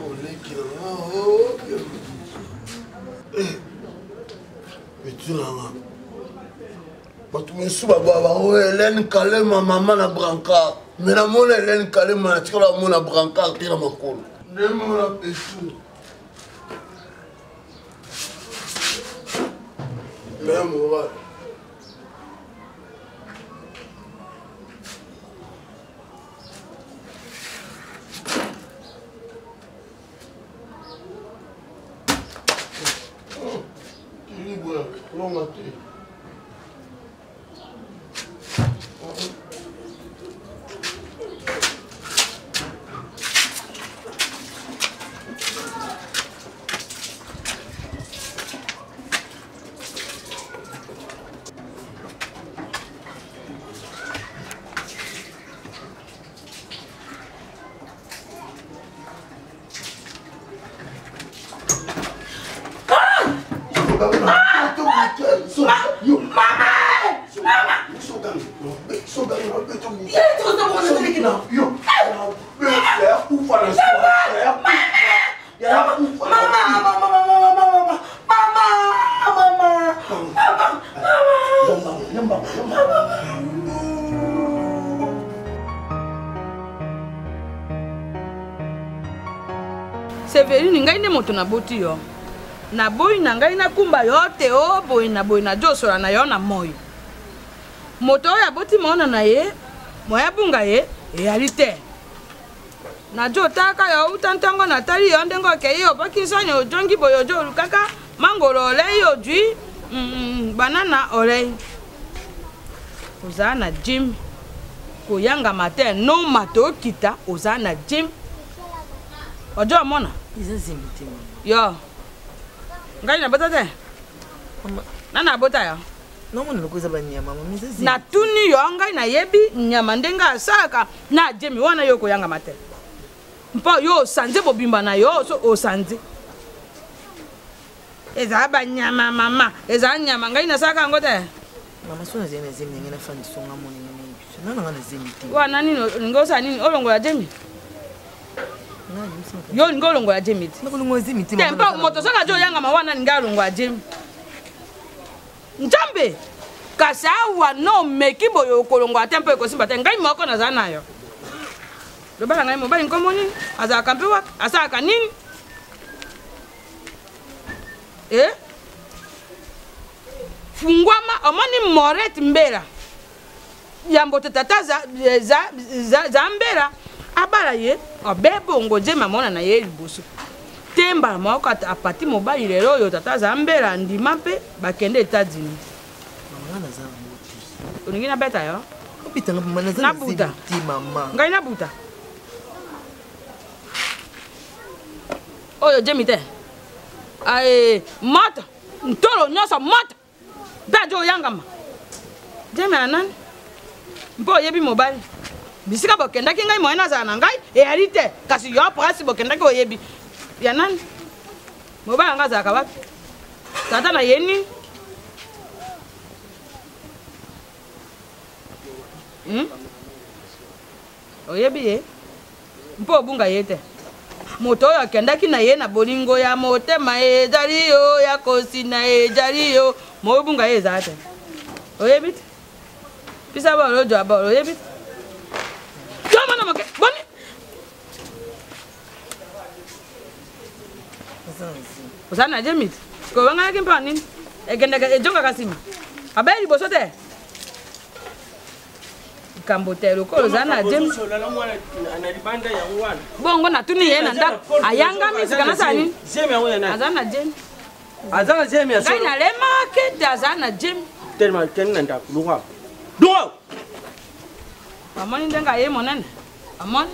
Oleki na nga oh, eh, petit na nga bato mosusu babwa bango Helène Kalema mama na brancard me namona Helène Kalema natikala amona brancard te na makolo nde mona pesu me moral Longa te. Severine ngai nde moto naboti yo naboyi na ngai nakumba yo te o oh, boye na boye najosola na yo na moi moto oyo aboti mwana na ye moya abunga ye eyali te najo otaka yo uta ntongo natali yo ndenge okei obaki nsoni ojongi boye ojo olukaka mangolo olei ojwi mm, mm, banana olei ozala na gym koyangama te noma tokita ozala na gym ojo omona eza zemi te yo ngai nabota te nani abota yo namona lokola eza banyama mama eza zemi natuni yo ngai nayebi nyama ndenge asalaka na jemi wana yo okoyangama te mpo yo osanze bobimba na yo so osanze ezala banyama mama ezala nyama ngai nasalaka yango te mama so nazali na zemi ndenge nafandi songa monene nayebi so nana nga na zemi te wana nini olingi osala nini olongola jemi yo olingi olongola jemi te te mpo moto soki ajo oyangama wana alingi alongola jemi nzambe kasi awa no omeki boye okolongola te mpo ekosimba te ngai moko naza na yo lobala ngai mobali nkombo nini azalaka mpe wapi asalaka nini e fungwama omoni morete mbela yambo te tata za, za, za, za mbela abala ye abe bongo nzembe amona na ye liboso te mbala moko apati mobali lelo oyo tata aza mbela andima mpe bakende etats-unis olingi nabeta yo nabuta ngai nabuta oyo jemi te moto ntolo nyonso moto mpe ajo oyangama jeme ya nani mpo oyebi mobali bisika bokendaki ngai moye nazala na ngai eyali te kasi yo prasi bokendaki oyebi ya nani mobali yango azalaka wapi tata na ye nini hmm? Oyebi ye mpo obunga ye te. Moto oyo akendaki na ye na bolingo ya motema ezali yo ya kosina ezali yo moyobunga ye ezala te. Oyebi te? Pisa bolo ojwa bolo oyebi te? Yo mwana moke boni oza na jemit sikoyo owanganaki mpo nini ekendaka ejongaka nsima abaye liboso te likambo te lokola oza na james bongo natuni ye na ndako ayangami sika nasala nini aza na james aza na jemi ngai nalemaki te aza na jemi telema kende na ndako lukwa lukwa amoni ndenge aye monene amoni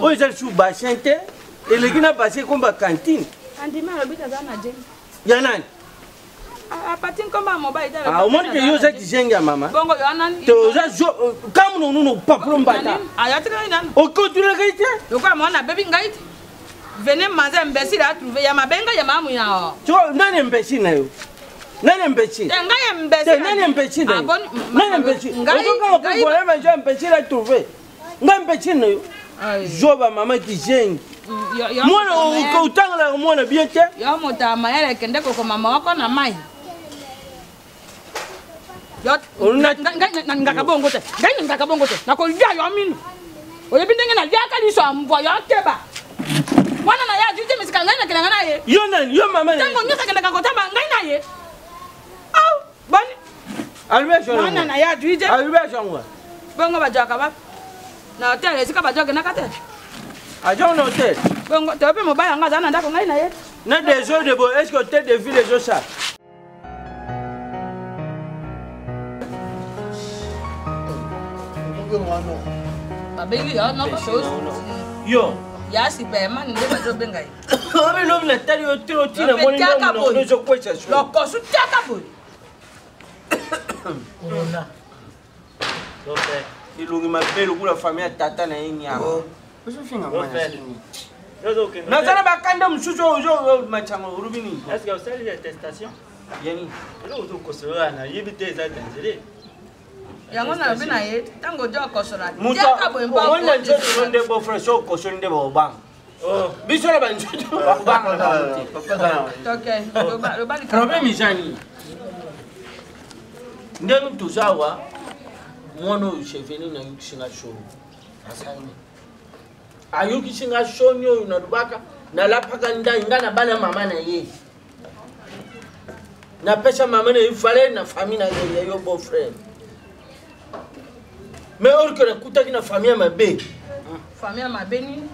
oyo eza lisusu bassin te eleki na bassin ekomba cantine andimi alobi aza na jemi ya nani apati nkombo ya mobali te ah, omoni ke yo oza kizengi ya mama bongo yo nani te oza zo kamu nono no papulo mbata ayatikaki nanu okontulaka te lokola mwana abebi ngai te venez manger imbécile a trouvé ya mabenga ya mamu ya to nani imbécile na yo Nani imbécile? Te ngai imbécile. Te nani imbécile? Ah bon? Nani imbécile? Ozoka ko voler mais imbécile a trouvé. Ngai imbécile na yo. Zoba mama kizengi. Mwana otangelaka mwana bien te. Yo moto ya mayele kende kokoma moko na mai. Yo nalingaka bongo te. Ngai nalingaka bongo te. Nakolia yo mino. Oyebi ndenge naliaka liso ya mbwa yo keba. Mwana na ye azwi te misika ngai nakelanga na ye. Yo nani? Yo mama na ye. Ntango nyonso akendaka kotamba ngai na ye. Au boni. Mwana na ye azwi te. Alobi azwangwa. Bongo bazwaka wapi? Na hotel esika bazwakendaka te. Azwaka na hotel. Bongo toyo mpe mobali yango aza na ndako ngai na ye. Na désordre boye est-ce que hotel de ville ezosala? Babengi yo noko yo. Ya superman nde bazobenga ye. Obi lobi natali yo te otina moni ndomo ezokwesa so. Lokosu tiaka boye. Corona. Elongi mabe lokola famille ya tata na ye nyama. Naza na bakanda mosusu oyo ozomatyango olobi nini? Est-ce que osali attestation? Ya nini? Eloko ozokosola nayebi te eza dangereux. Yango nalobi na ye ntango ojo okosola tiaka boye mpo nzoto nde beau-frère so okosoli nde baobanga biso na banzoto bakobanga te. Problème eza nini? Ndenge toza awa mwana oyo cheveni nayokisi nga soni ayokisi nga soni oyo nalobaka nalapaka ndai nga na bana mama na ye napesa mama na ye valeur na famille na ye yo beau frère mais or que nakutaki na famille ya mabe. Famille ya mabe nini?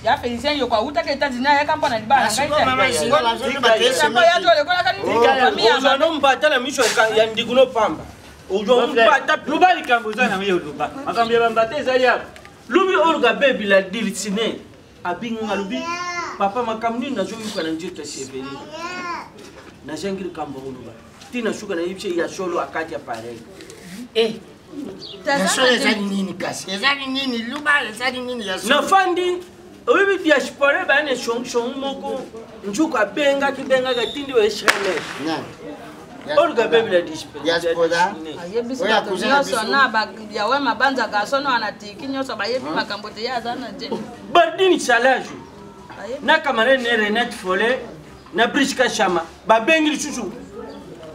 Ya Félicien yoko awutaki États-Unis ayaka mpo na libala na ngai te. Ozwa no mbata na miso ya ndiku no pamba. Ozwa mbata. Luba likambo oza na yo luba. Makambo ya bambata ezali awa. Lubi oyo gabe bila dilitine abinga lubi papa makambo nini nazoyoka na nzoto ya Severine. Nazangi likambo ya koloba. Tina suka na yebisa ya solo akati ya pareil. Eh. Ya solo ezali nini kasi? Ezali nini? Luba ezali nini ya solo? Nafandi oyebi diaspora baya na esongisongi moko nzuku abengaki bengaki atindi oyo esrele oluka bebila diaspora ayebisi bato nyonso na yawe mabanza garçon oyo na tiki nyonso bayebi makambo te ye aza na je bardini salage na camarade ne Renate Follet na Brice Kashama babengi lisusu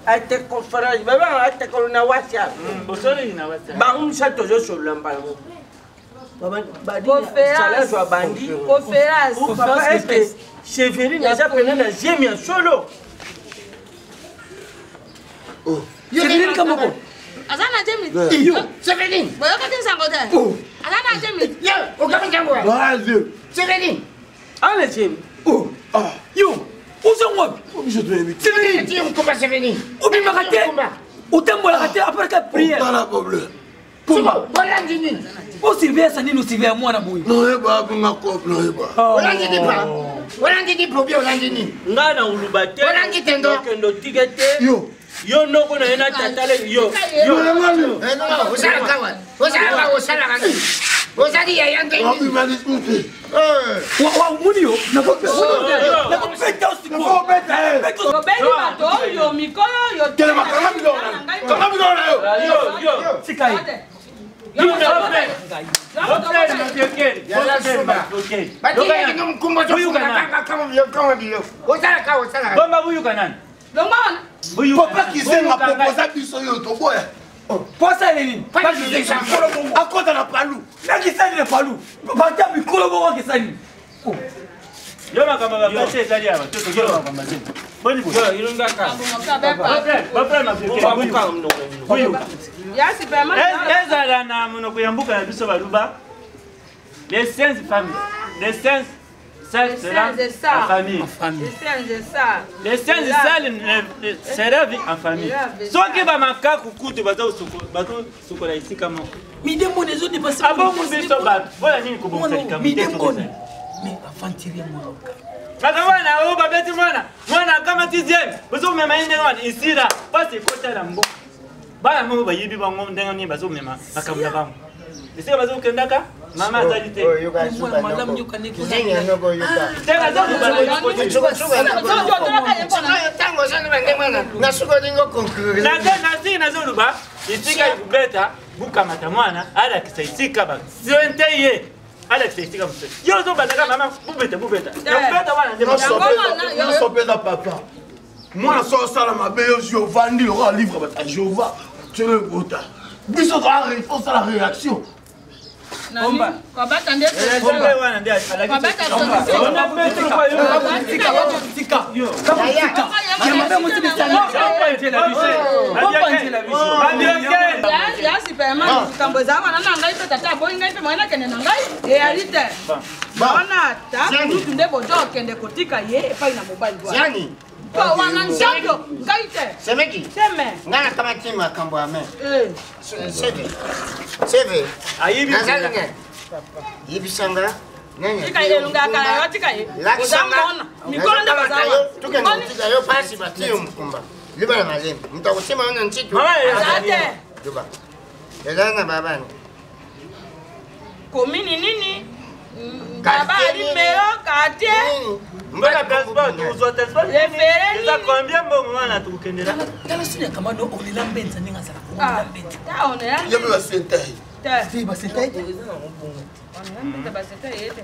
ate conférence babanga ate na WhatsApp bosoleli na WhatsApp bango misato tozosolola mbala moko salage abandi papa eske Severine aza pena na zemi ya solo. Severine Kamoko. Aza na zemi. Yo, Severine. Boyokaki nsango te. Aza na zemi. Yo, okami nsango wa. Severine. Ana zemi. Yo, oza wapi? Severine. Nkumba Severine. Obimaka te. Otambolaka te après ka prière. Otala problème. Kumba. Olandi nini? Osurveille nini osurveille mwana boye? Noyeba abinga kope noyeba. Olandi nini pa? Olandi nini po bien olandi nini? Nga na uluba te. Olandi te ndo. Okendo tika te. Yo. Yo noko na ye na tata le yo. Yo. Eh non, osalaka wa. Osalaka osalaka nini? Ozali yaya nde nini? Obima lisusu te. Wa moni yo nakopeta osikoobeta ye. Obengi bato oyo mikolo oyo. Telema kanga biloko na yo. Kanga biloko na yo. Yo yo. Tika ye. Bomba buyuka nani? Papa Kizenga proposa biso yo toboya. Posa nini? Akota na palu. Nakisani na palu. Bata mikolo moko akisani. Yo makambo ya basi ezali awa to tozola makambo ya zemi. Boni boye. Yo ilunga ka. Bafrère Mafiokele. Buyuka. Ya superman. Ezala na monoko ya mboka na biso baluba. Les 16 familles. Les 16 salles sera en famille. Les 16 salles sera en famille. Soki ba makaku kutu bazosukola esika moko. Midemboni ezodepase. Abongo biso bato. Mpona nini kobongisa likambo te soki ezali? Mais aventurier mwana oka. Kaka wana oyo babeti mwana mwana akamati zemi bozomema ye ndenge wana esila mpasi ekota na mboka bana moko bayebi bango ndenge nini bazomema makambo na bango esika bazokendaka mama azali te Ntango wana nasuki olingi oconclure nasiki nazoloba esika ekobeta bukamata mwana alakisa esika basente ye alakisa esika mosusu yo ozobandaka mama bubeta bubeta nakobeta wana ndenyonso mpenza papa mwana so osala mabe yo jehova ndi lokola livre bata jehova tielo ekota biso tosala réaction kobata nde ya superman likambo eza wana na ngai mpe tata aboyi ngai mpe moye nakende na ngai eyali te wana ta kulutu nde bojo okende kotika ye epai na mobali wana mpo wana nzambo ngai te semeki teme ngai nakamati makambo ya me seve seve ayibi nazali ngai yebisanga tika ye elonga ya kala yo tika ye oza mona mikolo nde baza tukende kotika yo pasi batie yo mokumba liba na malembe moto akosima yo na ntitu aza te luba eza na babani komini nini baba alimero quartier mbala transport tozwa transport eza combien mbongo wana tokokendela tala sini ya kamano olela mbenza ndenge azalaka olela mbenza ye mpe basenta ye te basenta ye te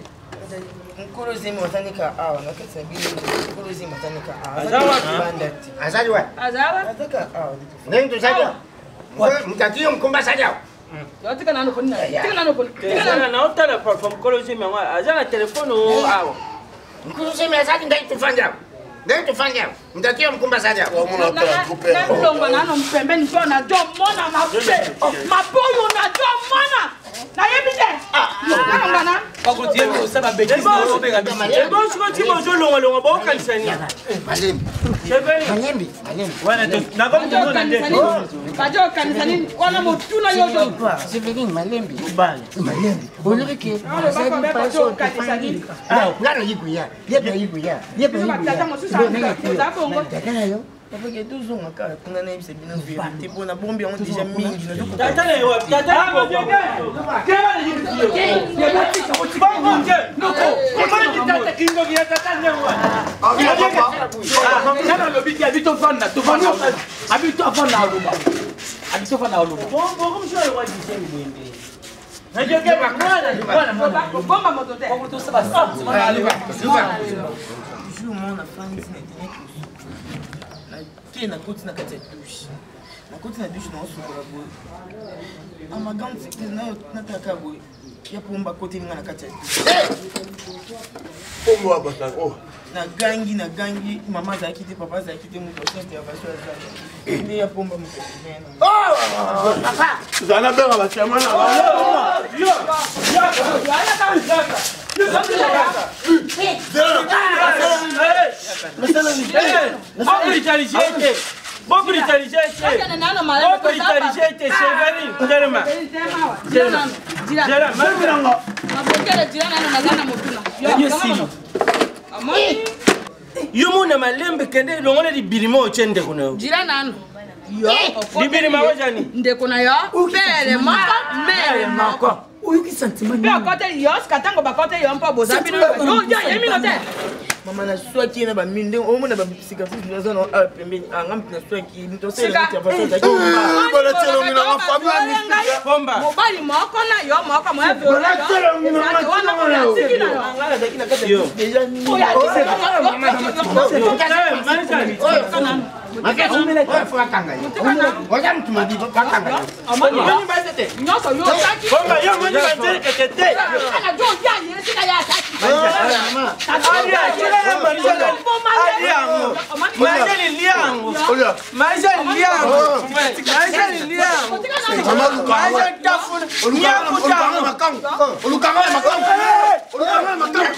nkolo zemi azanika awa na kati na bino nkolo zemi azanika awa banda te azali wapi azaka awa ndenge tozali awa moto atiyo mokomba azali awa tika nano poni tika nano poni naotala parfois mokolo zemi yango aza na telefone awa nkolo zemi azali ndenge tofandi awa ndenge tofandi awa moto atiyo mokomba azali awa nalongwa nano pembeni mpo na jo mona mabe maboyo na jo mona nayebi te nalongwa na ebosiko ti bozolongwalongwa bokanisa nini malembi malembi bajo okanisa nini wana motuna yo Seveline malembi malembi olobiki ke azali pasi okanisa nini nga nayi koya ye mpe ayi koya ye mpe ayi tata mosusu oza bongo tata na yo Papa tozonga kaka kuna nayebisa bino verité mpo nabombi yango deja mingi tata na ye wapi tata nana alobi te abi tovanda tovanda abi tovanda aloba abi tovanda aloba obomba moto te jour moko nafandisi na internet te nakoti na kati ya douche nakoti na douche naosukola boye amagame natalaka boye ya pomba akoteli nga na kati ya douche pomba batako nagangi nagangi mama azalaki te papa azalaki te moto asi intervention azalaki nde ya pomba moto zala benga batiama na Yo mona malembe kende longola libirima otye ndeko na yo jila nano libirima ojani ndeko na yo pere moko mere moko oyoki sentiment mpe akoteli yo sika ntango bakoteli yo mpo boza bino ye mino te mama naswaki ye na bamino ndenge omona bacicatrice aza na awa pembeni anga mpe naswaki moto mobali moko na yo moko moyaatiki na yo oza mutu mabi bakanga yo nyonso yo osaki Olukanga makangu. Olukanga makangu.